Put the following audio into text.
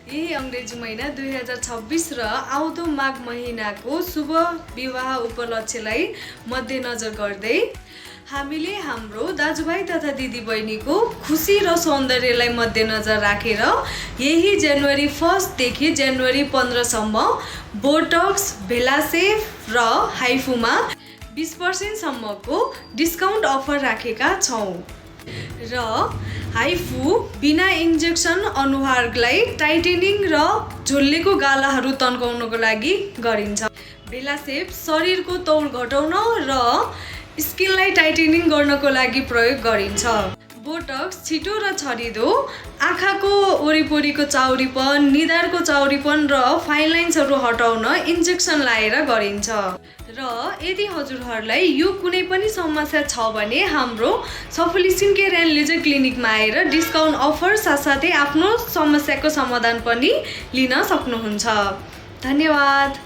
यही अङ्ग्रेजी महिना 2026 र आउँदो माघ महिनाको शुभ विवाह उपलक्ष्यलाई मध्यनजर गर्दै हामीले हाम्रो दाजुभाइ तथा दिदीबहिनीको खुसी र सौन्दर्यलाई मध्यनजर राखेर यही जनवरी 1 देखि जनवरी 15 सम्म बोटक्स, भेलासेफ र हाइफूमा 20% सम्मको डिस्काउन्ट अफर राखेका छौँ र हाइफू बिना इन्जेक्सन अनुहारलाई टाइटेनिङ र झुल्लेको गालाहरू तन्काउनको लागि गरिन्छ। भेलासेफ शरीरको तौल घटाउन र स्किनलाई टाइटेनिङ गर्नको लागि प्रयोग गरिन्छ। बोटक्स छिटो र छरिदो आँखाको वरिपरिको चाउरीपन, निधारको चाउरीपन र फाइन लाइन्सहरू हटाउन इन्जेक्सन लाएर गरिन्छ र यदि हजुरहरूलाई यो कुनै पनि समस्या छ भने हाम्रो सफल स्किन केयर एन्ड लेजर क्लिनिकमा आएर डिस्काउन्ट अफर साथसाथै आफ्नो समस्याको समाधान पनि लिन सक्नुहुन्छ। धन्यवाद।